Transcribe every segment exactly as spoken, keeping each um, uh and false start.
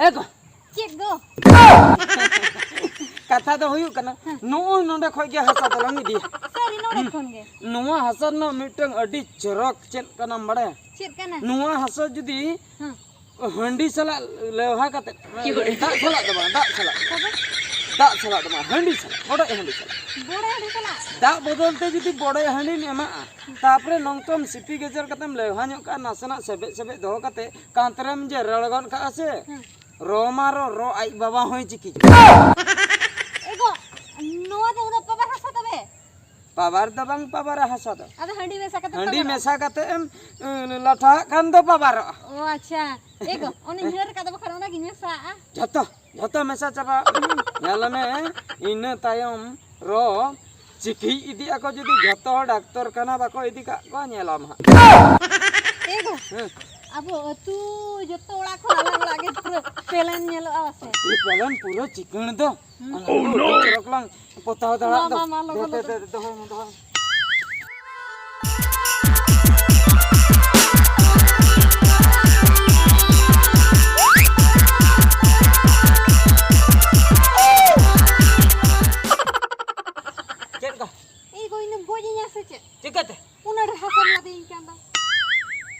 ᱮ ᱜᱚ, ᱪᱮᱫ ᱜᱚ? ᱠᱟᱛᱷᱟ ᱫᱚ ᱦᱩᱭᱩᱜ ᱠᱟᱱᱟ, ᱦᱮᱸ᱾ ᱱᱚᱜᱼᱚᱭ ᱱᱚᱰᱮ ᱠᱷᱚᱡ ᱜᱮ ᱦᱟᱥᱟ ᱫᱚᱞᱟᱝ ᱤᱫᱤᱭᱟ᱾ ᱥᱟᱹᱨᱤ ᱱᱚᱰᱮ ᱦᱩᱸ᱾ ᱠᱷᱚᱱ ᱜᱮ? ᱱᱚᱣᱟ ᱦᱟᱥᱟ ᱨᱮᱱᱟᱜ ᱢᱤᱫᱴᱟᱝ ᱟᱹᱰᱤ ᱪᱚᱨᱚᱠ ᱪᱮᱫ ᱠᱟᱱᱟᱢ ᱵᱟᱲᱟᱭᱟ? ᱪᱮᱫ ᱠᱟᱱᱟ? ᱱᱚᱣᱟ ᱦᱟᱥᱟ ᱡᱩᱫᱤ ᱦᱮᱸ᱾ ᱦᱟᱺᱰᱤ ᱥᱟᱞᱟᱜ ᱞᱮᱣᱦᱟ ᱠᱟᱛᱮ, ᱫᱟᱜ ᱥᱟᱞᱟᱜ ᱫᱚ ᱵᱟᱝ, ᱫᱟᱜ ᱥᱟᱞᱟᱜ᱾ ᱛᱚᱵᱮ? ᱫᱟᱜ ᱥᱟᱞᱟᱜ ᱫᱚ ᱵᱟᱝ, ᱦᱟᱺᱰᱤ ᱥᱟᱞᱟᱜ, ᱵᱚᱰᱚᱡ ᱦᱟᱺᱰᱤ ᱥᱟᱞᱟᱜ᱾ ᱵᱚᱰᱚᱡ ᱦᱟᱺᱰᱤ ᱥᱟᱞᱟᱜ? ᱫᱟᱜ ᱵᱚᱫᱚᱞ ᱛᱮ ᱡᱩᱫᱤ ᱵᱚᱰᱚᱡ ᱦᱟᱺᱰᱤᱢ ᱮᱢᱟᱜᱼᱟ, ᱛᱟᱯᱚᱨᱮ ᱱᱚᱝᱠᱟᱢ ᱥᱤᱯᱤ ᱜᱮᱡᱮᱨ ᱠᱟᱛᱮᱢ ᱞᱮᱣᱦᱟ ᱧᱚᱜ ᱠᱟᱜᱼᱟ, ᱱᱟᱥᱮᱱᱟᱜ ᱥᱮᱵᱮᱡ ᱥᱮᱵᱮᱡ ᱫᱚᱦᱚ ᱠᱟᱛᱮ ᱠᱟᱸᱛ ᱨᱮᱢ ᱡᱮᱨᱮᱲ ᱜᱚᱫ ᱠᱟᱜᱼᱟ ᱥᱮ, ᱦᱮᱸ᱾ ᱨᱚ ᱢᱟ ᱨᱚ, ᱨᱚ ᱟᱡ ᱵᱟᱵᱟ ᱦᱚᱸᱭ ᱪᱤᱠᱤ᱾ ᱮ ᱜᱚ, ᱱᱚᱣᱟ ᱫᱚ ᱩᱱᱟᱹᱜ ᱯᱟᱵᱟᱨ ᱦᱟᱥᱟ ᱛᱚᱵᱮ? ᱯᱟᱵᱟᱨ ᱫᱚ ᱵᱟᱝ ᱯᱟᱵᱟᱨᱟ ᱦᱟᱥᱟ ᱫᱚ᱾ ᱟᱫᱚ ᱦᱟᱺᱰᱤ ᱢᱮᱥᱟ ᱠᱟᱛᱮ ᱦᱟᱺᱰᱤ ᱯᱟᱵᱟᱨᱟ? ᱢᱮᱥᱟ ᱠᱟᱛᱮ ᱮᱢ, ᱩᱸ, ᱞᱟᱴᱷᱟᱣᱟᱜ ᱠᱷᱟᱱ ᱫᱚ ᱯᱟᱵᱟᱨᱚᱜᱼᱟ᱾ ᱚ, ᱟᱪᱪᱷᱟ᱾ ᱮ ᱜᱚ, ᱚᱱᱮᱧ ᱦᱟᱹᱨ ᱟᱠᱟᱫ ᱫᱚ ᱵᱟᱠᱷᱟᱱ ᱚᱱᱟᱜᱤᱧ ᱢᱮᱥᱟᱜᱼᱟ᱾ ᱡᱷᱚᱛᱚ, ᱡᱷᱚᱛᱚ ᱢᱮᱥᱟ ᱪᱟᱵᱟ᱾ ᱧᱮᱞ ᱢᱮ, ᱤᱱᱟᱹ ᱛᱟᱭᱚᱢ ᱨᱚ ᱪᱤᱠᱤ ᱤᱫᱤᱜ ᱟᱠᱚ, ᱡᱩᱫᱤ ᱡᱷᱚᱛᱚ ᱦᱚᱲ ᱰᱟᱠᱛᱚᱨ ᱠᱷᱟᱱᱟ ᱵᱟᱠᱚ ᱤᱫᱤ ᱠᱟᱜ ᱠᱚᱣᱟ, ᱧᱮᱞᱟᱢ ᱦᱟᱸᱜ᱾ ᱮ ᱜᱚ, ᱦᱮᱸ᱾ ᱟᱵᱚ ᱟᱹᱛᱩ ᱡᱚᱛᱚ ᱚᱲᱟᱜ ᱠᱷᱚᱱ ᱟᱞᱟᱝ ᱚᱲᱟᱜ ᱜᱮ ᱯᱩᱨᱟᱹ ᱯᱮᱞᱮᱱ ᱧᱮᱞᱚᱜᱼᱟ ᱥᱮ? ᱟᱹᱰᱤ ᱯᱮᱞᱮᱱ ᱯᱩᱨᱟᱹ ᱪᱤᱠᱟᱹᱬ ᱫᱚ᱾ ᱦᱩᱸ᱾ ᱚᱱᱟ ᱟᱹᱰᱤ ᱪᱚᱨᱚᱠ ᱞᱟᱝ ᱯᱚᱛᱟᱣ ᱫᱟᱲᱮᱭᱟᱜ ᱢᱟ, ᱫᱚ᱾ ᱢᱟ, ᱢᱟ, ᱞᱚᱜᱚᱱ, ᱫᱮ, ᱫᱮ, ᱞᱚᱜᱚᱱ᱾ ᱫᱮ, ᱫᱚᱦᱚᱭ ᱢᱮ, ᱫᱚᱦᱚᱭ ᱢᱮ᱾ ᱪᱮᱫ ᱞᱮᱠᱟ? ᱮᱭ ᱜᱚ, ᱤᱧ ᱫᱚᱢ ᱜᱚᱡ ᱤᱧᱟ ᱥᱮ ᱪᱮᱫ? ᱪᱤᱠᱟᱹᱛᱮ? ᱩᱱᱟᱹᱜ ᱰᱷᱮᱨ ᱦᱟᱥᱟᱢ ᱞᱟᱫᱮᱭᱟᱹᱧ ᱠᱟᱱ ᱫᱚ᱾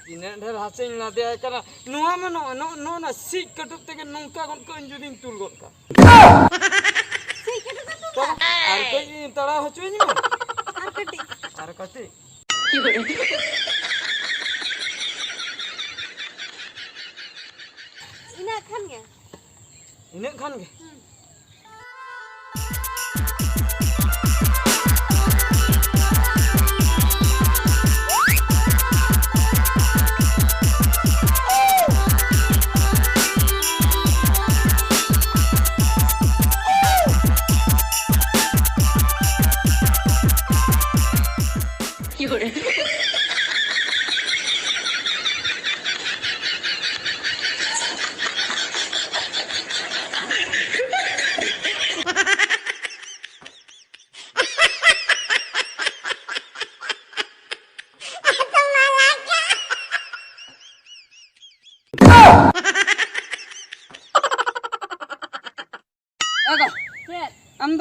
ᱛᱤᱱᱟᱹᱜ ᱰᱷᱮᱨ ᱦᱟᱥᱟᱧ ᱞᱟᱫᱮᱭᱟᱭ ᱠᱟᱱᱟ, ᱱᱚᱣᱟ ᱢᱟ ᱱᱚᱜᱼᱚᱭ, ᱱᱚᱜᱼᱚ ᱱᱚᱣᱟ ᱥᱤᱡ ᱠᱟᱹᱴᱩᱵ ᱛᱮᱜᱮ ᱱᱚᱝᱠᱟ ᱜᱚᱫ ᱠᱟᱜ ᱟᱹᱧ ᱡᱩᱫᱤᱧ ᱛᱩᱞ ᱜᱚᱫ ᱠᱟᱜ᱾ ᱥᱤᱡ ᱠᱟᱹᱴᱩᱵ ᱛᱮ ᱛᱩᱞ ᱛᱚ, ᱫᱟ? ᱟᱨ ᱠᱟᱹᱡ ᱛᱟᱲᱟᱣ ᱦᱚᱪᱚᱧ ᱢᱮ᱾ ᱟᱨ ᱠᱟᱹᱴᱤᱡ᱾ ᱟᱨ ᱠᱟᱹᱴᱤᱡ᱾ ᱤᱱᱟᱹᱜ ᱠᱷᱟᱱ ᱜᱮ? ᱤᱱᱟᱹᱜ ᱠᱷᱟᱱ ᱜᱮ? ᱦᱩᱸ᱾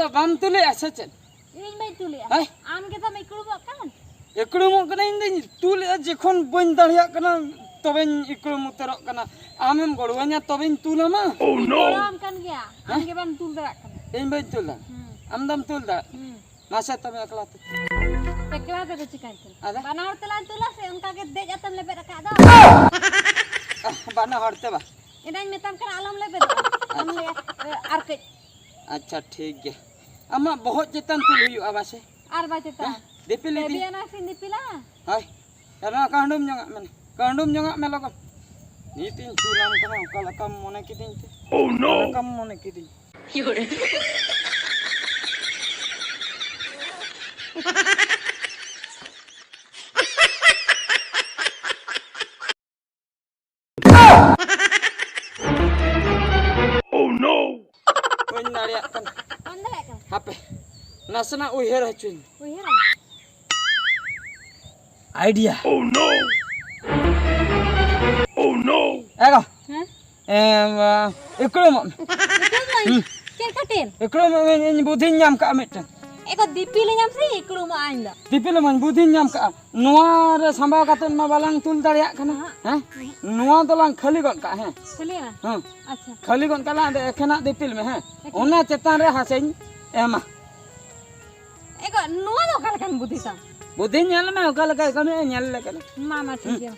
ᱵᱟᱢ ᱛᱩᱞᱮᱜᱼᱟ ᱥᱮ ᱪᱮᱫ? ᱤᱧ ᱵᱟᱹᱧ ᱛᱩᱞᱮᱜᱼᱟ᱾ ᱦᱮᱸ? ᱟᱢ ᱜᱮ ᱛᱟᱢ ᱤᱠᱲᱩᱢᱚᱜ ᱠᱟᱱ᱾ ᱤᱠᱲᱩᱢᱚᱜ ᱠᱟᱱᱟ, ᱤᱧ ᱫᱚᱧ ᱛᱩᱞᱮᱜᱼᱟ, ᱡᱚᱠᱷᱚᱱ ᱵᱟᱹᱧ ᱫᱟᱲᱮᱭᱟᱜ ᱠᱟᱱᱟ ᱛᱚᱵᱮᱧ ᱤᱠᱲᱩᱢ ᱩᱛᱟᱹᱨᱚᱜ ᱠᱟᱱᱟ᱾ ᱟᱢᱮᱢ ᱜᱚᱲᱚᱣᱟᱹᱧᱟ ᱛᱚᱵᱮᱧ ᱛᱩᱞᱟᱢᱟ᱾ Oh no! ᱜᱚᱲᱚᱣᱟᱢ ᱠᱟᱱ ᱜᱮᱭᱟ᱾ ᱦᱮᱸ? ᱟᱢ ᱜᱮ ᱵᱟᱢ ᱛᱩᱞ ᱫᱟᱲᱮᱭᱟᱜ ᱠᱟᱱᱟ᱾ ᱤᱧ ᱵᱟᱹᱧ ᱛᱩᱞ ᱫᱟᱲᱮᱭᱟᱜ᱾ ᱦᱩᱸ᱾ ᱢᱟᱥᱮ ᱛᱚᱵᱮ ᱮᱠᱞᱟ ᱛᱮ᱾ ᱮᱠᱞᱟ ᱛᱮᱫᱚ ᱪᱤᱠᱟᱹᱧ ᱛᱩᱞᱟ? ᱟᱫᱚ? ᱵᱟᱱᱟ ᱦᱚᱲ ᱛᱮᱞᱟᱝ ᱛᱩᱞᱟ ᱥᱮ ᱚᱱᱠᱟ ᱜᱮ ᱫᱮᱡ ᱟᱛᱮᱢ ᱞᱮᱵᱮᱫ ᱟᱠᱟᱫ ᱫᱚ? ᱟᱦ, ᱵᱟᱱᱟ ᱦᱚᱲ ᱛᱮ ᱵᱟ᱾ ᱮᱱᱟᱧ ᱢᱮᱛᱟᱢ ᱠᱟᱱᱟ ᱟᱞᱚᱢ ᱞᱮᱵᱮᱫᱚᱜᱼᱟ᱾ ᱟᱢ ᱞᱟᱹᱭᱟ, ᱮ, ᱟᱨ ᱠᱟᱹᱡ᱾ ᱟᱪᱪᱷᱟ, ᱴᱷᱤᱠ ᱜᱮᱭᱟ᱾ ᱟᱢᱟᱜ ᱵᱚᱦᱚᱜ ᱪᱮᱛᱟᱱ ᱛᱩᱞ ᱦᱩᱭᱩᱜᱼᱟ ᱵᱟᱥᱮ? ᱟᱨ ᱵᱟᱭ ᱪᱮᱛᱟᱱ᱾ ᱦᱮᱸ? ᱫᱤᱯᱤᱞ ᱤᱫᱤ᱾ ᱫᱮᱵᱤᱭᱟᱱᱟ ᱥᱮ ᱫᱤᱯᱤᱞᱟ? ᱦᱳᱭ᱾ ᱟᱨ ᱱᱚᱣᱟ ᱠᱟᱹᱦᱰᱩᱢ ᱧᱚᱜᱟᱜ ᱢᱮ᱾ ᱠᱟᱹᱦᱰᱩᱢ ᱧᱚᱜᱟᱜ ᱢᱮ ᱞᱚᱜᱚᱱ᱾ ᱱᱤᱛ ᱤᱧ ᱛᱩᱞᱟᱢ ᱠᱟᱱᱟ, ᱚᱠᱟ ᱞᱮᱠᱟᱢ ᱢᱚᱱᱮ ᱠᱤᱫᱤᱧ ᱛᱮ? Oh no! ᱚᱠᱟ ᱞᱮᱠᱟᱢ ᱢᱚᱱᱮ ᱠᱤᱫᱤᱧ? Oh no! ᱵᱟᱹᱧ ᱫᱟᱲᱮᱭᱟᱜ ᱠᱟᱱᱟ᱾ ᱵᱟᱢ ᱫᱟᱲᱮᱭᱟᱜ ᱠᱟᱱᱟ? ᱦᱟᱯᱮ, ᱱᱟᱥᱮᱱᱟᱜ ᱩᱭᱦᱟᱹᱨ ᱦᱚᱪᱚᱧ᱾ ᱩᱭᱦᱟᱹᱨᱟᱢ? Idea. Oh no! Oh no! ᱮᱜᱳ᱾ ᱦᱮᱸ? ᱮᱢ, ᱟ, ᱤᱠᱲᱩᱢᱚᱜ ᱢᱮ᱾ ᱤᱠᱲᱩᱢᱚᱜ ᱟᱹᱧ? ᱦᱩᱸ᱾ ᱪᱮᱫ ᱠᱷᱟᱹᱛᱤᱨ? ᱤᱠᱲᱩᱢᱚᱜ ᱢᱮ, ᱤᱧ ᱵᱩᱫᱷᱤᱧ ᱧᱟᱢ ᱠᱟᱜᱼᱟ ᱢᱤᱫᱴᱟᱝ᱾ ᱮᱜᱳ, ᱫᱤᱯᱤᱞ ᱤᱧᱟᱢ ᱥᱮ ᱤᱠᱲᱩᱢᱚᱜ ᱟᱹᱧ ᱫᱚ? ᱫᱤᱯᱤᱞ ᱟᱹᱢᱟᱹᱧ, ᱵᱩᱫᱷᱤᱧ ᱧᱟᱢ ᱠᱟᱜᱼᱟ᱾ ᱱᱚᱣᱟ ᱨᱮ ᱥᱟᱢᱵᱟᱣ ᱠᱟᱛᱮ ᱢᱟ ᱵᱟᱞᱟᱝ ᱛᱩᱞ ᱫᱟᱲᱮᱭᱟᱜ ᱠᱟᱱᱟ᱾ ᱦᱮᱸ? ᱱᱚᱣᱟ ᱫᱚᱞᱟᱝ ᱠᱷᱟᱹᱞᱤ ᱜᱚᱫ ᱠᱟᱜᱼᱟ, ᱦᱮᱸ? ᱠᱷᱟᱹᱞᱤ ᱵᱟᱝ? ᱦᱮᱸ᱾ ᱟᱪᱪᱷᱟ᱾ ᱠᱷᱟᱹᱞᱤ ᱜᱚᱫ ᱠᱟᱜ ᱞᱟᱝ, ᱟᱫᱚ ᱮᱠᱷᱮᱱᱟᱜ ᱫᱤᱯᱤᱞ ᱢᱮ, ᱦᱮᱸ? ᱮᱠᱷᱮᱱ᱾ ᱚᱱᱟ ᱪᱮᱛᱟᱱ ᱨᱮ ᱦᱟᱥᱟᱧ ᱮᱢᱟ᱾ ᱮᱜᱳ, ᱱᱚᱣᱟ ᱫᱚ ᱚᱠᱟ ᱞᱮᱠᱟᱱ ᱵᱩᱫᱷᱤ ᱛᱟᱢ? ᱵᱩᱫᱷᱤ ᱧᱮᱞ ᱢᱮ, ᱚᱠᱟ ᱞᱮᱠᱟᱭ ᱠᱟᱹᱢᱤᱭᱟ, ᱧᱮᱞ ᱞᱮ ᱠᱟᱱᱟ᱾ ᱢᱟ, ᱢᱟ, ᱴᱷᱤᱠ ᱦᱩᱸ᱾ ᱜᱮᱭᱟ᱾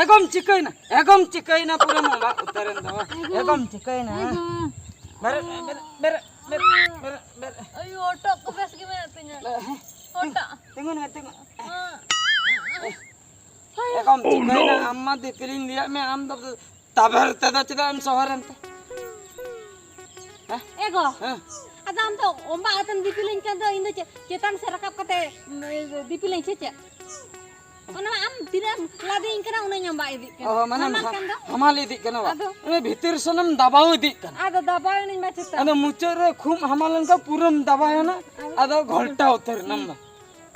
ᱮᱜᱳᱢ ᱪᱤᱠᱟᱹᱭᱱᱟ? ᱮᱜᱳᱢ ᱪᱤᱠᱟᱹᱭᱱᱟ? ᱯᱩᱨᱟᱹᱢ ᱚᱵᱟᱜ ᱩᱛᱟᱹᱨᱮᱱ ᱫᱚ᱾ ᱮᱜᱳ᱾ ᱮᱜᱳᱢ ᱪᱤᱠᱟᱹᱭᱱᱟ? ᱮᱜᱳ᱾ ᱵᱮᱨᱮᱫ, ᱵᱮᱨᱮᱫ, ᱵᱮᱨᱮᱫ, ᱵᱮᱨᱮᱫ, ᱵᱮᱨᱮᱫ, ᱵᱮᱨᱮᱫ᱾ ᱟᱭᱳ, ᱦᱚᱴᱚᱜ ᱠᱚ ᱵᱮᱥ ᱜᱮ ᱢᱮᱱᱟᱜ ᱛᱤᱧᱟ᱾ ᱦᱮᱸ? ᱦᱚᱴᱚᱜ᱾ ᱛᱤᱸᱜᱩᱱ ᱢᱮ, ᱛᱤᱸᱜᱩᱱ᱾ ᱦᱮᱸ᱾ ᱮᱜᱳᱢ ᱪᱤᱠᱟᱹᱭᱱᱟ? ᱟᱢ ᱢᱟ ᱫᱤᱯᱤᱞᱤᱧ ᱞᱟᱹᱭᱟᱫ ᱢᱮ, ᱟᱢ ᱫᱚ ᱛᱟᱵᱮᱨ ᱛᱮᱫᱚ ᱪᱮᱫᱟᱜ ᱮᱢ ᱥᱚᱦᱚᱨᱮᱱ ᱛᱮ? ᱦᱮᱸ? ᱮᱜᱳ᱾ ᱦᱮᱸ᱾ ᱟᱫᱚ ᱟᱢ ᱫᱚ ᱚᱢᱵᱟ ᱟᱛᱮᱢ ᱫᱤᱯᱤᱞᱤᱧ ᱠᱷᱟᱱ ᱫᱚ ᱤᱧ ᱫᱚ ᱪᱮ-, ᱪᱮᱛᱟᱱ ᱥᱮᱫ ᱨᱟᱠᱟᱵ ᱠᱟᱛᱮ, ᱩᱸ, ᱫᱤᱯᱤᱞᱤᱧ ᱥᱮ ᱪᱮᱫ? ᱞᱟᱫᱮᱧ ᱠᱟᱱᱟ, ᱩᱱᱟᱹᱜ ᱧᱟᱢ ᱵᱟᱭ ᱤᱫᱤᱜ ᱠᱟᱱᱟ᱾ ᱚ, ᱢᱟᱱᱮ ᱦᱟᱢᱟᱞ ᱦᱟ-, ᱠᱷᱟᱱ ᱫᱚ? ᱦᱟᱢᱟᱞ ᱤᱫᱤᱜ ᱠᱟᱱᱟ ᱵᱟ? ᱟᱫᱚ? ᱚᱱᱮ ᱵᱷᱤᱛᱤᱨ ᱥᱮᱱᱮᱢ ᱫᱟᱵᱟᱣ ᱤᱫᱤᱜ ᱠᱟᱱᱟ᱾ ᱟᱫᱚ ᱫᱟᱵᱟᱣ ᱮᱱᱟᱹᱧ ᱢᱟ ᱪᱮᱛᱟᱱ᱾ ᱟᱫᱚ ᱢᱩᱪᱟᱹᱫ ᱨᱮ ᱠᱷᱩᱵ ᱦᱟᱢᱟᱞ ᱞᱮᱱᱠᱷᱟᱱ ᱯᱩᱨᱟᱹᱢ ᱫᱟᱵᱟᱭᱟᱱᱟ᱾ ᱟᱫᱚ? ᱟᱫᱚ ᱜᱷᱚᱞᱴᱟᱣ ᱩᱛᱟᱹᱨ ᱮᱱᱟᱢ ᱢᱟ᱾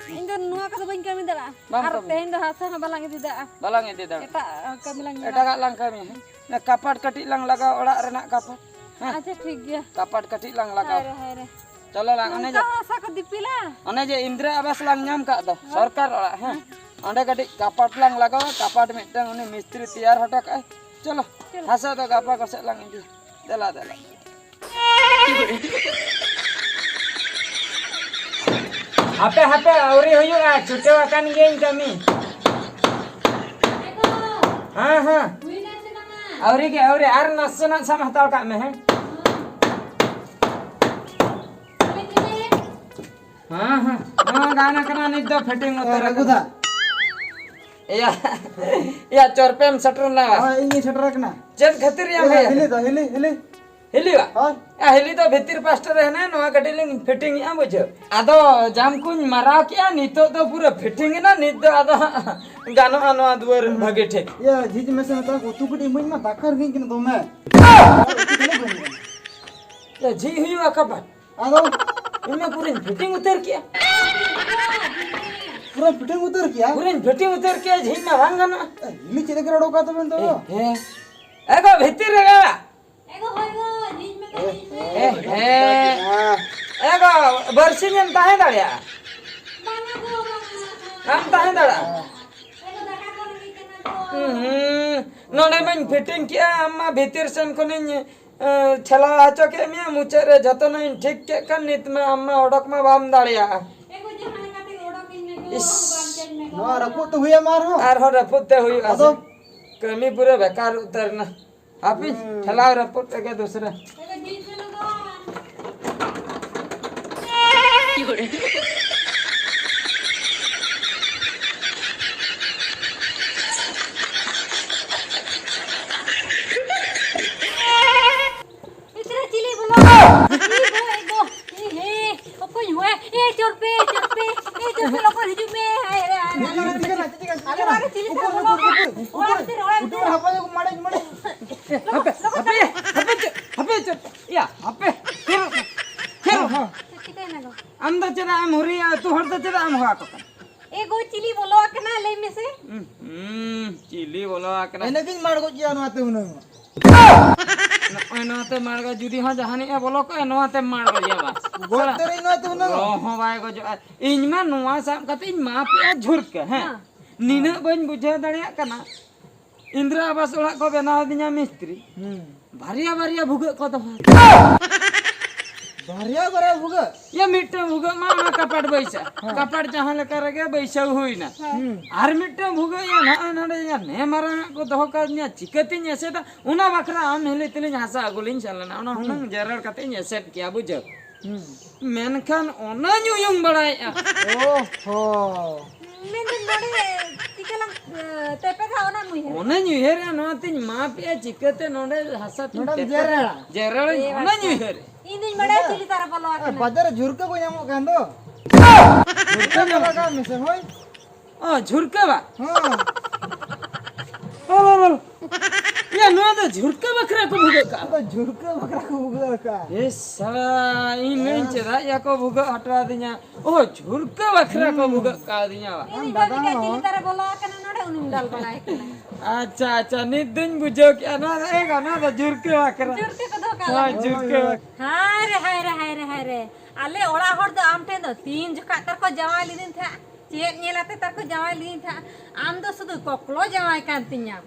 ᱤᱧ ᱫᱚ ᱱᱚᱣᱟ ᱠᱚᱫᱚ ᱵᱟᱹᱧ ᱠᱟᱹᱢᱤ ᱫᱟᱲᱮᱭᱟᱜᱼᱟ᱾ ᱵᱟᱢ ᱟᱨ ᱠᱟᱹᱢᱤ? ᱛᱮᱦᱮᱧ ᱫᱚ ᱦᱟᱥᱟ ᱦᱚᱸ ᱵᱟᱞᱟᱝ ᱤᱫᱤ ᱫᱟᱲᱮᱭᱟᱜᱼᱟ᱾ ᱵᱟᱞᱟᱝ ᱤᱫᱤ ᱫᱟᱲᱮᱭᱟᱜᱼᱟ᱾ ᱮᱴᱟᱜ, ᱟ, ᱠᱟᱹᱢᱤ ᱞᱟᱝ ᱧᱮᱞᱟ᱾ ᱮᱴᱟᱜᱟᱜ ᱞᱟᱝ ᱠᱟᱹᱢᱤᱭᱟ᱾ ᱦᱮᱸ? ᱚᱱᱟ ᱠᱟᱯᱟᱴ ᱠᱟᱹᱴᱤᱡ ᱞᱟᱝ ᱞᱟᱜᱟᱣᱟ, ᱚᱲᱟᱜ ᱨᱮᱱᱟᱜ ᱠᱟᱯᱟᱴ᱾ ᱦᱮᱸ? ᱟᱪᱪᱷᱟ, ᱴᱷᱤᱠ ᱜᱮᱭᱟ᱾ ᱠᱟᱯᱟᱴ ᱠᱟᱹᱴᱤᱡ ᱞᱟᱝ ᱞᱟᱜᱟᱣᱟ᱾ ᱦᱟᱭ ᱨᱮ, ᱦᱟᱭ ᱨᱮ᱾ ᱪᱚᱞᱚ ᱞᱟᱝ, ᱚᱱᱮ ᱱᱚᱝᱠᱟ ᱡᱮ, ᱦᱚᱸ ᱦᱟᱥᱟ ᱠᱚ ᱫᱤᱯᱤᱞᱟ? ᱚᱱᱮ ᱡᱮ ᱤᱱᱫᱤᱨᱟ ᱟᱵᱟᱥ ᱞᱟᱝ ᱧᱟᱢ ᱠᱟᱜ ᱫᱚ, ᱦᱮᱸ᱾ ᱥᱚᱨᱠᱟᱨ ᱚᱲᱟᱜ, ᱦᱮᱸ? ᱦᱮᱸ᱾ ᱚᱸᱰᱮ ᱠᱟᱹᱴᱤᱡ ᱠᱟᱯᱟᱴ ᱞᱟᱝ ᱞᱟᱜᱟᱣᱟ, ᱠᱟᱯᱟᱴ ᱢᱤᱫᱴᱟᱝ ᱩᱱᱤ ᱢᱤᱥᱛᱨᱤ ᱛᱮᱭᱟᱨ ᱦᱚᱴᱚ ᱠᱟᱜᱼᱟᱭ᱾ ᱪᱚᱞᱚ, ᱪᱚᱞᱚ᱾ ᱦᱟᱥᱟ ᱫᱚ ᱜᱟᱯᱟ ᱠᱚ ᱥᱮᱫ ᱞᱟᱝ ᱤᱫᱤᱭᱟ᱾ ᱫᱮᱞᱟ, ᱫᱮᱞᱟ᱾ ᱦᱟᱯᱮ, ᱦᱟᱯᱮ, ᱟᱹᱣᱨᱤ ᱦᱩᱭᱩᱜᱼᱟ, ᱪᱷᱩᱴᱟᱹᱣ ᱟᱠᱟᱱ ᱜᱤᱭᱟᱹᱧ ᱠᱟᱹᱢᱤ᱾ ᱦᱮᱸ, ᱦᱮᱸ᱾ ᱟᱹᱣᱨᱤ ᱜᱮ, ᱟᱹᱣᱨᱤ, ᱟᱨ ᱱᱟᱥᱮᱱᱟᱜ ᱥᱟᱵ ᱦᱟᱛᱟᱲ ᱠᱟᱜ ᱢᱮ, ᱦᱮᱸ᱾ ᱦᱮᱸ, ᱦᱮᱸ, ᱱᱚᱣᱟ ᱜᱟᱱ ᱟᱠᱟᱱᱟ, ᱱᱤᱛ ᱫᱚ ᱯᱷᱤᱴᱤᱝ ᱩᱛᱟᱹᱨ ᱨᱟᱹᱜᱷᱩ ᱟᱠᱟᱱᱟ᱾ ᱫᱟ᱾ ᱮᱭᱟ, ᱮᱭᱟ, ᱪᱚᱨᱯᱮᱢ ᱥᱮᱴᱮᱨ ᱮᱱᱟ? ᱦᱳᱭ, ᱤᱧ ᱜᱤᱧ ᱥᱮᱴᱮᱨ ᱟᱠᱟᱱᱟ᱾ ᱪᱮᱫ ᱠᱷᱟᱹᱛᱤᱨ ᱭᱟ ᱮᱭᱟ, ᱵᱷᱟᱭᱟ? ᱦᱤᱞᱤ ᱫᱚ, ᱦᱤᱞᱤ, ᱦᱤᱞᱤ᱾ ᱦᱤᱞᱤᱣᱟ? ᱦᱳᱭ᱾ ᱮ, ᱦᱤᱞᱤ ᱫᱚ ᱵᱷᱤᱛᱤᱨ ᱯᱟᱥᱴᱟ ᱨᱮ ᱦᱮᱱᱟᱭᱟ, ᱱᱚᱣᱟ ᱠᱟᱹᱴᱤᱡ ᱞᱤᱧ ᱯᱷᱤᱴᱤᱝ ᱮᱜᱼᱟ, ᱵᱩᱡᱷᱟᱹᱣ᱾ ᱟᱫᱚ ᱡᱟᱢ ᱠᱩᱧ ᱢᱟᱨᱟᱣ ᱠᱮᱜᱼᱟ, ᱱᱤᱛᱚᱜ ᱫᱚ ᱯᱩᱨᱟᱹ ᱯᱷᱤᱴᱤᱝ ᱮᱱᱟ, ᱱᱤᱛ ᱫᱚ ᱟᱫᱚ ᱦᱟᱸᱜ ᱜᱟᱱᱚᱜᱼᱟ ᱱᱚᱣᱟ ᱫᱩᱣᱟᱹᱨ ᱵᱷᱟᱹᱜᱤ ᱴᱷᱤᱠ᱾ ᱮᱭᱟ, ᱡᱷᱤᱡ ᱢᱮᱥᱮ ᱢᱮᱛᱟ ᱠᱚ, ᱩᱛᱩ ᱠᱟᱹᱴᱤᱡ ᱤᱢᱟᱹᱧ ᱢᱟ, ᱫᱟᱠᱟ ᱨᱮᱸᱜᱮᱡ ᱠᱟᱱᱟ ᱫᱚᱢᱮ᱾ ᱩᱛᱩ ᱛᱤᱱᱟᱹᱜ ᱵᱟᱹᱧ ᱮᱢᱟ᱾ ᱮ, ᱡᱷᱤᱡ ᱦᱩᱭᱩᱜᱼᱟ ᱠᱟᱯᱟᱴ? ᱟᱫᱚ? ᱤᱧ ᱢᱟ ᱯᱩᱨᱟᱹᱧ ᱯᱷᱤᱴᱤᱝ ᱩᱛᱟᱹᱨ ᱠᱮᱜᱼᱟ᱾ ᱯᱩᱨᱟᱹ ᱯᱷᱤᱴᱤᱝ ᱩᱛᱟᱹᱨ ᱠᱮᱜᱼᱟ? ᱯᱩᱨᱟᱹᱧ ᱯᱷᱤᱴᱤᱝ ᱩᱛᱟᱹᱨ ᱠᱮᱜᱼᱟ, ᱡᱷᱤᱡ ᱢᱟ ᱵᱟᱝ ᱜᱟᱱᱚᱜᱼᱟ᱾ ᱮ, ᱤᱞᱤ ᱪᱮᱫ ᱞᱮᱠᱟ ᱨᱚᱲ ᱠᱟᱛᱮ ᱵᱮᱱ ᱫᱚ? ᱮ, ᱦᱮᱸ᱾ ᱮ ᱜᱚ, ᱵᱷᱤᱛᱤᱨ ᱨᱮ ᱜᱮ᱾ ᱮ ᱜᱚ, ᱦᱳᱭ ᱜᱚ, ᱡᱷᱤᱡ ᱢᱮ ᱛᱚ, ᱡᱷᱤᱡ ᱢᱮ᱾ ᱮ, ᱦᱮᱸ᱾ ᱮ ᱜᱚ, ᱵᱟᱹᱨᱥᱤᱧ ᱮᱢ ᱛᱟᱦᱮᱸ ᱫᱟᱲᱮᱭᱟᱜᱼᱟ? ᱵᱟᱝᱟ ᱜᱚ, ᱵᱟᱝᱟ, ᱵᱟᱝᱟ᱾ ᱵᱟᱢ ᱛᱟᱦᱮᱸ ᱫᱟᱲᱮᱭᱟᱜᱼᱟ? ᱮ ᱜᱚ, ᱫᱟᱠᱟ ᱠᱚ ᱨᱮᱸᱜᱮᱡ ᱠᱟᱱᱟ ᱜᱚ᱾ ᱦᱩᱸ, ᱱᱚᱰᱮ ᱢᱟᱧ ᱯᱷᱤᱴᱤᱝ ᱠᱮᱜᱼᱟ, ᱟᱢ ᱢᱟ ᱵᱷᱤᱛᱤᱨ ᱥᱮᱱ ᱠᱷᱚᱱᱤᱧ ᱮ, ᱴᱷᱮᱞᱟᱣ ᱦᱚᱪᱚ ᱠᱮᱫ ᱢᱮᱭᱟ, ᱢᱩᱪᱟᱹᱫ ᱨᱮ ᱡᱚᱛᱚᱱᱟᱜ ᱤᱧ ᱴᱷᱤᱠ ᱠᱮᱫ ᱠᱷᱟᱱ ᱱᱤᱛ ᱢᱟ ᱟᱢ ᱢᱟ ᱚᱰᱚᱠ ᱢᱟ ᱵᱟᱢ ᱫᱟᱲᱮᱭᱟᱜᱼᱟ᱾ ᱮ ᱜᱚ, ᱡᱟᱦᱟᱸ ᱞᱮᱠᱟᱛᱮ ᱚᱰᱚᱠ ᱤᱧ ᱢᱮ ᱜᱚ, ᱤᱥ᱾ ᱵᱟᱧᱪᱟᱣᱤᱧ ᱢᱮ ᱜᱚ᱾ ᱱᱚᱣᱟ ᱨᱟᱹᱯᱩᱫ ᱛᱮ ᱦᱩᱭ ᱟᱢᱟ ᱟᱨᱦᱚᱸ? ᱟᱨᱦᱚᱸ ᱨᱟᱹᱯᱩᱫ ᱛᱮ ᱦᱩᱭᱩᱜᱼᱟ ᱟᱫᱚ? ᱥᱮ? ᱠᱟᱹᱢᱤ ᱯᱩᱨᱟᱹ ᱵᱮᱠᱟᱨ ᱩᱛᱟᱹᱨ ᱮᱱᱟ᱾ ᱦᱟᱯᱮᱧ ᱦᱩᱸ᱾ ᱴᱷᱮᱞᱟᱣ ᱨᱟᱹᱯᱩᱫ ᱞᱮᱜᱮ ᱫᱩᱥᱨᱟᱹ᱾ ᱮ ᱜᱚ, ᱡᱤᱞ ᱯᱤᱴᱷᱟᱹ ᱫᱚ᱾ ᱵᱷᱤᱛᱨᱤ ᱪᱤᱞᱤ ᱵᱚᱞᱚ? ᱤ ᱜᱚ, ᱮ ᱜᱚ, ᱤ ᱦᱮ, ᱚᱠᱚᱭ ᱦᱚᱸ? ᱮ ᱪᱚᱨᱯᱮ, ᱪᱚᱨᱯᱮ, ᱮ ᱪᱚᱨᱯᱮ, ᱞᱚᱜᱚᱱ ᱦᱤᱡᱩᱜ ᱢᱮ᱾ ᱦᱟᱭ ᱨᱮ, ᱦᱟᱭ ᱨᱮ, ᱟᱞᱚ ᱪᱤᱠᱟᱹᱱᱟ, ᱪᱤᱠᱟᱹᱱᱟ? ᱟᱞᱚ ᱚᱲᱟᱜ ᱨᱮ ᱪᱤᱞᱤ ᱥᱟᱶ ᱵᱚᱞᱚ ᱟᱠᱟᱱᱟ? ᱚᱲᱟᱜ ᱵᱷᱤᱛᱤᱨ, ᱚᱲᱟᱜ ᱵᱷᱤᱛᱤᱨ᱾ ᱦᱟᱯᱮ, ᱦᱟᱯᱮ, ᱦᱟᱯᱮ, ᱦᱟᱯᱮ, ᱪᱮᱫ? ᱤᱭᱟ, ᱦᱟᱯᱮ, ᱛᱷᱤᱨᱚᱜ ᱢᱮ, ᱛᱷᱤᱨᱚᱜ ᱢᱮ᱾ ᱪᱮᱫ ᱪᱤᱠᱟᱹᱭᱮᱱᱟ ᱜᱚ? ᱟᱢ ᱫᱚ ᱪᱮᱫᱟᱜ ᱮᱢ ᱦᱩᱨᱤᱭᱟ? ᱟᱹᱛᱩ ᱦᱚᱲ ᱫᱚ ᱪᱮᱫᱟᱜ ᱮᱢ ᱦᱚᱦᱚ ᱟᱠᱚ ᱠᱟᱱᱟ? ᱮ ᱜᱚ, ᱪᱤᱞᱤ ᱵᱚᱞᱚ ᱟᱠᱟᱱᱟ, ᱞᱟᱹᱭ ᱢᱮᱥᱮ? ᱦᱩᱸ, ᱪᱤᱞᱤ ᱵᱚᱞᱚ ᱟᱠᱟᱱᱟ? ᱮᱱᱮ ᱜᱤᱧ ᱢᱟᱲ ᱜᱚᱡ ᱜᱮᱭᱟ ᱱᱚᱣᱟ ᱛᱮ ᱦᱩᱱᱟᱹᱝ᱾ ᱱᱚᱜᱼᱚᱭ ᱱᱚᱣᱟ ᱛᱮ ᱢᱟᱲᱜᱟ, ᱡᱩᱫᱤ ᱦᱚᱸ ᱡᱟᱦᱟᱱᱤᱡ ᱮ ᱵᱚᱞᱚ ᱠᱚᱜᱼᱟ, ᱱᱚᱣᱟ ᱛᱮ ᱢᱟᱲᱜᱚᱡᱮᱭᱟ ᱵᱟᱥ᱾ ᱜᱚᱡ ᱩᱛᱟᱹᱨᱤᱧ ᱱᱚᱣᱟ ᱛᱮ ᱦᱩᱱᱟᱹᱝ᱾ ᱜᱚ ᱦᱚᱸ ᱵᱟᱭ ᱜᱚᱡᱚᱜᱼᱟ᱾ ᱤᱧ ᱢᱟ ᱱᱚᱣᱟ ᱥᱟᱵ ᱠᱟᱛᱮ ᱤᱧ ᱢᱟᱯᱮᱜᱼᱟ ᱡᱷᱩᱨᱠᱟᱹ, ᱦᱮᱸ? ᱦᱮᱸ᱾ ᱱᱤᱱᱟᱹᱜ ᱵᱟᱹᱧ ᱵᱩᱡᱷᱟᱹᱣ ᱫᱟᱲᱮᱭᱟᱜ ᱠᱟᱱᱟ᱾ ᱤᱱᱫᱨᱟ ᱟᱵᱟᱥ ᱚᱲᱟᱜ ᱠᱚ ᱵᱮᱱᱟᱣ ᱟᱹᱫᱤᱧᱟ ᱢᱤᱥᱛᱨᱤ᱾ ᱦᱩᱸ᱾ ᱵᱟᱨᱭᱟ ᱵᱟᱨᱭᱟ ᱵᱷᱩᱜᱟᱹᱜ ᱠᱚ ᱫᱚᱦᱚ᱾ ᱵᱟᱨᱭᱟ ᱵᱟᱨᱭᱟ ᱵᱷᱩᱜᱟᱹᱜ? ᱭᱟ, ᱢᱤᱫᱴᱟᱝ ᱵᱷᱩᱜᱟᱹᱜ ᱢᱟ ᱚᱱᱟ ᱠᱟᱯᱟᱴ ᱵᱟᱹᱭᱥᱟᱹ᱾ ᱦᱮᱸ᱾ ᱠᱟᱯᱟᱴ ᱡᱟᱦᱟᱸ ᱞᱮᱠᱟ ᱨᱮᱜᱮ ᱵᱟᱹᱭᱥᱟᱹᱣ ᱦᱩᱭᱱᱟ᱾ ᱦᱮᱸ᱾ ᱟᱨ ᱢᱤᱫᱴᱟᱝ ᱵᱷᱩᱜᱟᱹᱜ ᱭᱟ ᱱᱟᱜᱼᱚᱭ ᱱᱚᱰᱮ ᱭᱟ ᱱᱮ ᱢᱟᱨᱟᱝ ᱟᱜ ᱠᱚ ᱫᱚᱦᱚ ᱠᱟᱣᱫᱤᱧᱟ, ᱪᱤᱠᱟᱹᱛᱤᱧ ᱮᱥᱮᱫᱟ? ᱚᱱᱟ ᱵᱟᱠᱷᱨᱟ ᱟᱢ ᱦᱤᱞᱤ ᱛᱮᱞᱤᱧ ᱦᱟᱥᱟ ᱟᱹᱜᱩ ᱞᱤᱧ ᱥᱮᱱ ᱞᱮᱱᱟ, ᱚᱱᱟ ᱦᱩᱸ᱾ ᱦᱩᱱᱟᱹᱝ ᱡᱮᱨᱮᱲ ᱠᱟᱛᱮ ᱤᱧ ᱮᱥᱮᱫ ᱠᱮᱭᱟ, ᱵᱩᱡᱷᱟᱹᱣ᱾ ᱦᱩᱸ᱾ ᱢᱮᱱᱠᱷᱟᱱ ᱚᱱᱟᱧ ᱩᱭᱩᱝ ᱵᱟᱲᱟᱭᱮᱫᱼᱟ᱾ ᱳᱦᱳ᱾ ᱢᱮᱱᱫᱟᱹᱧ ᱱᱚᱰᱮ ᱪᱤᱠᱟᱹ ᱞᱟᱝ, ᱮ, ᱛᱮᱯᱮᱫᱟ ᱚᱱᱟᱢ ᱩᱭᱦᱟᱹᱨ? ᱚᱱᱟᱧ ᱩᱭᱦᱟᱹᱨᱮᱫᱼᱟ, ᱱᱚᱣᱟᱛᱤᱧ ᱢᱟᱯᱮᱫᱼᱟ, ᱪᱤᱠᱟᱹᱛᱮ ᱱᱚᱰᱮ ᱦᱟᱥᱟ ᱛᱤᱧ ᱱᱚᱰᱮᱢ ᱛᱮᱯᱮᱫᱟ? ᱡᱮᱨᱮᱲᱟ? ᱡᱮᱨᱮᱲᱟᱹᱧ, ᱮ ᱚᱱᱟᱧ ᱵᱟᱪᱷᱟ᱾ ᱩᱭᱦᱟᱹᱨᱮᱫᱼᱟ᱾ ᱤᱧ ᱫᱩᱧ ᱵᱟᱰᱟᱭᱟ ᱪᱤᱞᱤ ᱛᱟᱨᱟ ᱵᱚᱞᱚ ᱟᱠᱟᱱᱟ᱾ ᱵᱟᱡᱟᱨ ᱨᱮ ᱡᱷᱩᱨᱠᱟᱹ ᱠᱚ ᱧᱟᱢᱚᱜ ᱠᱟᱱ ᱫᱚ᱾ ᱡᱷᱩᱨᱠᱟᱹ ᱧᱟᱢᱚᱜ ᱠᱟᱱᱟ? ᱢᱮᱥᱮ ᱦᱳᱭ᱾ ᱚ, ᱡᱷᱩᱨᱠᱟᱹ ᱵᱟ? ᱦᱮᱸ᱾ ᱚ, ᱚ, ᱚ᱾ ᱭᱟ, ᱱᱚᱣᱟ ᱫᱚ ᱡᱷᱩᱨᱠᱟᱹ ᱵᱟᱠᱷᱨᱟ ᱠᱚ ᱵᱷᱩᱜᱟᱹᱜ ᱠᱟᱜᱼᱟ᱾ ᱟᱫᱚ ᱡᱷᱩᱨᱠᱟᱹ ᱵᱟᱠᱷᱨᱟ ᱠᱚ ᱵᱷᱩᱜᱟᱹᱜ ᱠᱟᱜᱼᱟ᱾ ᱮ ᱥᱟᱞᱟ, ᱤᱧ ᱢᱮᱱ ᱦᱮᱸ᱾ ᱪᱮᱫᱟᱜ ᱭᱟ ᱠᱚ ᱵᱷᱩᱜᱟᱹᱜ ᱦᱚᱴᱚ ᱟᱹᱫᱤᱧᱟ? ᱚ, ᱡᱷᱩᱨᱠᱟᱹ ᱵᱟᱠᱷᱨᱟ ᱠᱚ ᱦᱩᱸ᱾ ᱵᱷᱩᱜᱟᱹᱜ ᱠᱟᱣᱫᱤᱧᱟ ᱵᱟ᱾ ᱤᱧ ᱫᱟᱫᱟ ᱵᱟᱰᱟᱭᱟ ᱦᱚᱸ᱾ ᱪᱤᱞᱤ ᱛᱟᱨᱟ ᱵᱚᱞᱚ ᱟᱠᱟᱱᱟ ᱱᱚᱰᱮ, ᱩᱱᱤᱢ ᱫᱟᱞ ᱵᱟᱲᱟᱭ ᱠᱟᱱᱟ᱾ ᱟᱪᱪᱷᱟ, ᱟᱪᱪᱷᱟ, ᱱᱤᱛ ᱫᱩᱧ ᱵᱩᱡᱷᱟᱹᱣ ᱠᱮᱜᱼᱟ᱾ ᱱᱚᱣᱟ ᱫᱚ, ᱮ ᱜᱚ, ᱱᱚᱣᱟ ᱫᱚ ᱡᱷᱩᱨᱠᱟᱹ ᱵᱟᱠᱷᱨᱟ᱾ ᱡᱷᱩᱨᱠᱟᱹ ᱠᱚ ᱫᱚᱦᱚ ᱠᱟᱜ ᱦᱳᱭ, ᱞᱟᱹᱜᱤᱫ᱾ ᱡᱷᱩᱨᱠᱟᱹ ᱦᱳᱭ, ᱦᱳᱭ᱾ ᱵᱟᱠᱷᱨᱟ᱾ ᱦᱟᱭ ᱨᱮ, ᱦᱟᱭ ᱨᱮ, ᱦᱟᱭ ᱨᱮ, ᱦᱟᱭ ᱨᱮ᱾ ᱟᱞᱮ ᱚᱲᱟᱜ ᱦᱚᱲ ᱫᱚ ᱟᱢ ᱴᱷᱮᱱ ᱫᱚ ᱛᱤᱱ ᱡᱚᱠᱷᱟᱜ ᱛᱟᱨ ᱠᱚ ᱡᱟᱶᱟᱭ ᱞᱤᱫᱤᱧ ᱛᱟᱦᱮᱸᱫ? ᱪᱮᱫ ᱧᱮᱞ ᱟᱛᱮ ᱛᱟᱨ ᱠᱚ ᱡᱟᱶᱟᱭ ᱞᱤᱫᱤᱧ ᱛᱟᱦᱮᱸᱫ? ᱟᱢ ᱫᱚ ᱥᱩᱫᱷᱩ ᱠᱚᱠᱞᱚ ᱡᱟᱶᱟᱭ ᱠᱟᱱ ᱛᱤᱧᱟᱢ᱾